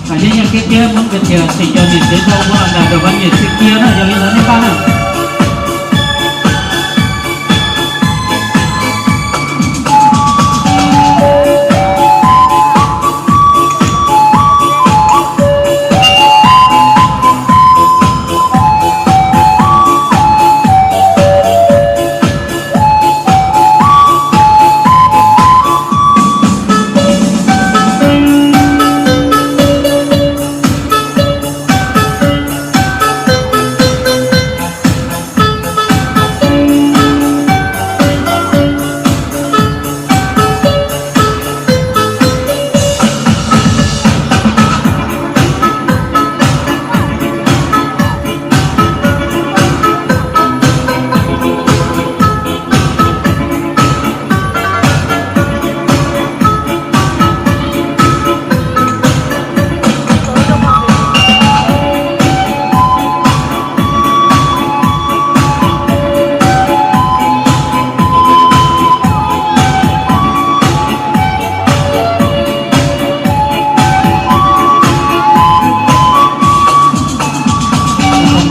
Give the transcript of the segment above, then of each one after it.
Mas yeej yog kiab kiab Hmoob tias txim cov niam tsev dhau ua los nram rau pab niam txiv kiag na, yog li ntawd nej pab na.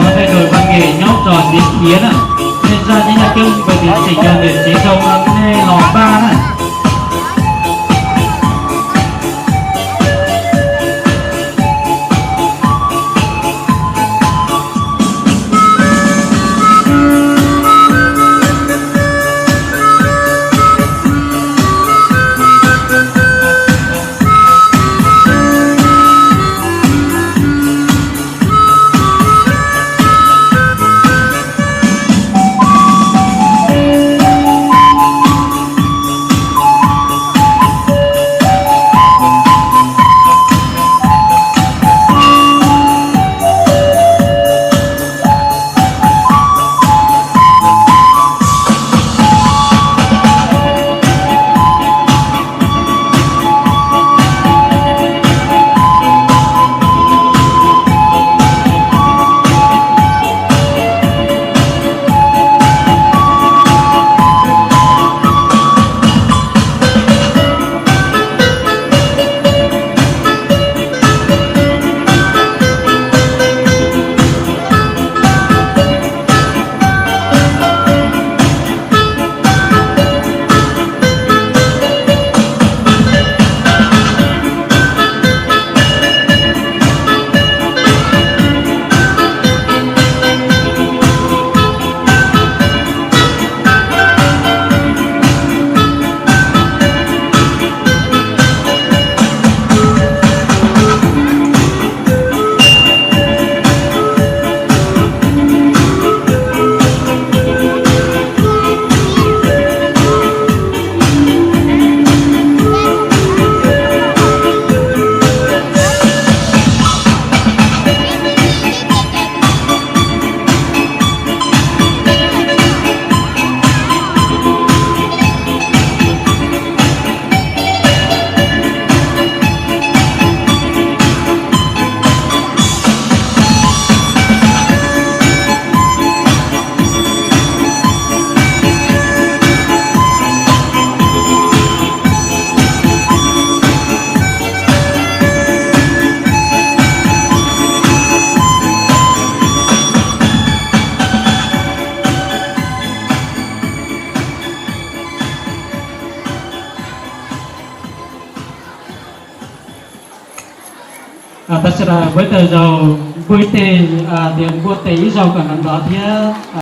Pab nej tus pab nqes nyob tso tiv khiav na, nej zaj nej nyob coob nkaus tiv txim cov niam tsev dhau ua nej los npaj na. Tab sis peb tau zaum npuaj tes, tias npuaj tes ib zaug kom ntov ntov thiab.